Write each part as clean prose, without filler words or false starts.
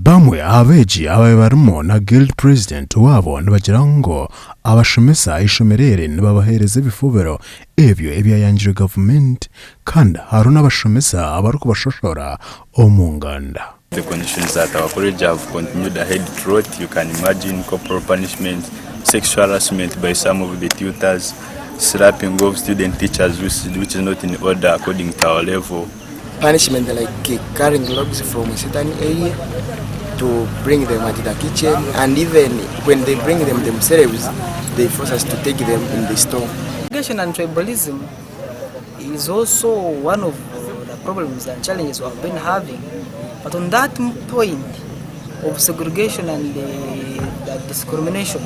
Bamwe aha beegi ababaire barimu na Guild President waabo nibagira ngu abashomesa aha ishomero eri nibabaheereza ebifubiro ebyo ebyayangirwe gavumenti kandi hariho n'abashomesa abarikubashoshora omu nganda. The conditions at our college have continued ahead throughout, you can imagine corporal punishment, sexual harassment by some of the tutors, slapping of student teachers which is not in order according to our level. Punishment like carrying logs from a certain area to bring them at the kitchen and even when they bring them themselves they force us to take them in the store. Segregation and tribalism is also one of the problems and challenges we have been having but on that point of segregation and the discrimination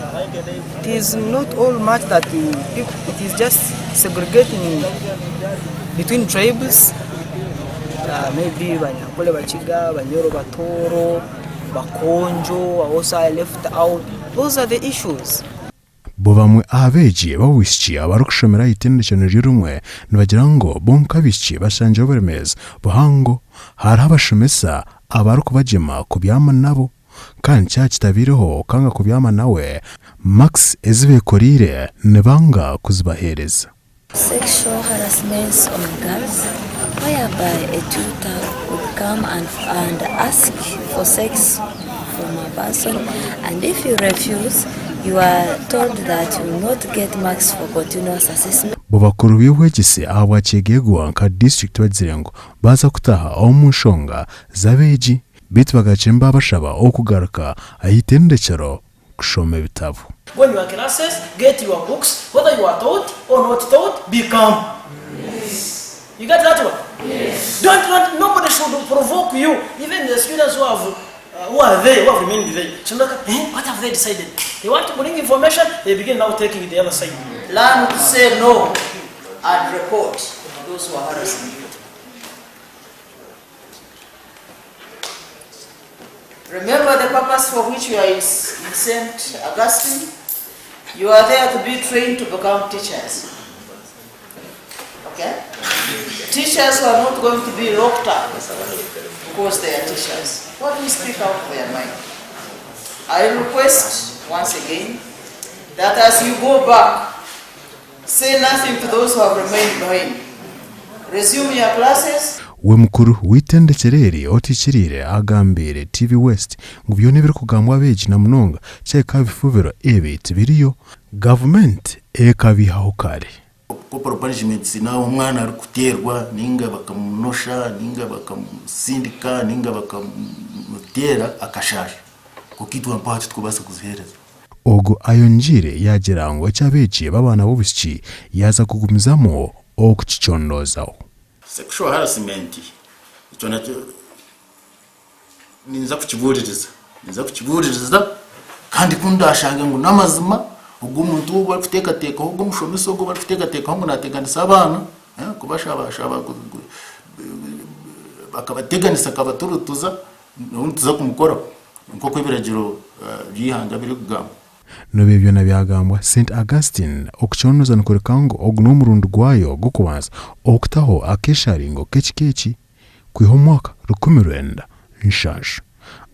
it is not all much that it is just segregating between tribes uh, maybe Banyankole Bakiga, Banyoro Batooro, Bakonjo are also left out. Those are the issues. Bo bamwe aha beegi b'abaishiki abarikushomera aha itendekero niryo rimwe nibagira ngu bo nk'abaishiki bashangire oburemeezi buhango. Hariho abashomesa abarikubagyema kubyama nabo kandi kyaba kitabaireho okanga kubyama nawe, marks ezi beekoreire nibanga kuzibaheereza. Sexual harassments on girls whereby a tutor would come and, and ask for sex from a person and if you refuse you are told that you will not get marks for continuous assessment. Bo bakuru b'eihwegyese ahabwa Kyegegwa nka disiturikiti bagizire ngu baaza kutaha omu nshonga z'abeegi beitu bagarukire nibaabashaba okugaruka ah'eitendekyero kushoma ebitabo. Go in your classes, get your books, whether you are taught or not taught, become. Yes. You get that one? Yes. Don't let nobody should provoke you. Even the students who have uh, who are there, who have remained there. So look, eh, what have they decided? They want to bring information, they begin now taking the other side. Learn to say no and report those who are harassing you. Remember the purpose for which you are in St. Augustine? You are there to be trained to become teachers. Okay? Teachers who are not going to be locked up because they are teachers. What will speak out of their mind? I request once again that as you go back, say nothing to those who have remained behind. Resume your classes. We mukuru w'eitendekyero eri otikiriire agambiire TV West ngu byona ebirikugambwa abeegi na munonga kyahika aha bifubiro ebi tibiriyo, gavumenti ekabiihaho kare. Corporal punishments n'ahu omwana arikuteerwa ninga bakamunosha ninga bakamusindika ninga bakamuteera akashaasha kwonka itwe mpaho titukubaasa kuziheereza. Ogu ayongyeire yaagira ngu eky'abeegi b'abaana b'obwishiki yaaza kugumizamu okukicondoozaho. Sexual harassment ekyo nakyo ninza kukibuuririza, ninza kukibuuririza kandi ku ndashange ngu n'amazima ogwo omuntu ou barikuteekateekaho ogwo omushomesa ogwo ou barikuteekateekaho ngu naateganisa abaana kubashabashaba akabateganisa akabaturutuza nyowe nituza kumukoraho nk'oku ebiragiro by'eihanga birikugamba. N'obu ebyo byona byagambwa, St. Augustine okucoonooza nikworeka ngu ogu n'omurundi gwayo gw'okubanza okutaho akesharingo k'ekika eki kwiha omu mwaka 1907.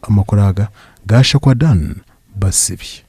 Amakuru aga gaashakwa Dan Basibye.